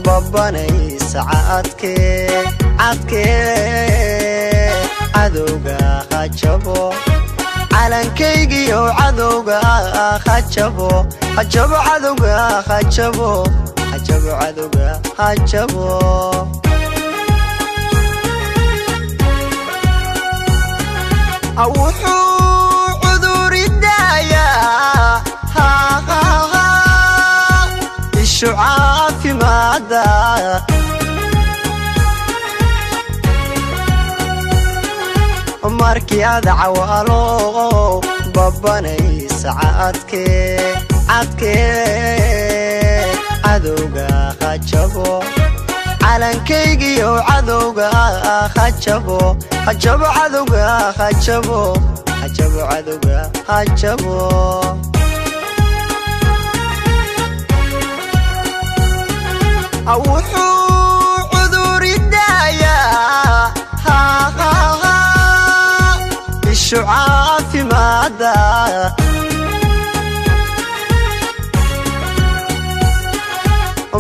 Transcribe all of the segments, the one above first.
Babanaysa cadke cadke, cadowga hajabo calankaygiyo, cadowga hajabo, hajabo cadowga, hajabo, hajabo cadowga hajabo. Wuxuu cuduridayaa ishu caafimaada. Markii aad cawaalo babanaysa cadke cadke, cadowga hajabo calankaygiyo, cadowga hajabo, hajabo cadowga, hajabo, hajabo cadowga hajabo. Wuxuu cuduridayaa ishu caafimaada.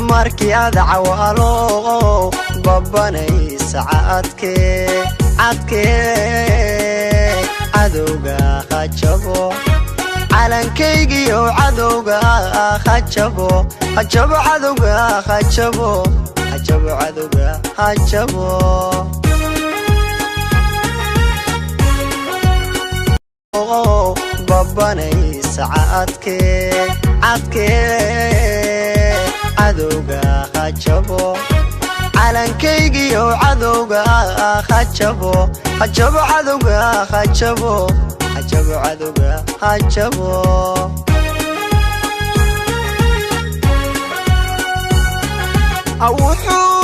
Markii aad cawaalo babanaysa cadke cadke, cadowga hajabo calankaygiyo, cadowga hajabo, hajabo cadowga, hajabo, hajabo cadowga hajabo. Babanaysa cadke cadke, cadowga hajabo calankaygiyo, cadowga hajabo, hajabo cadowga, hajabo, hajabo cadowga hajabo. Wuxuu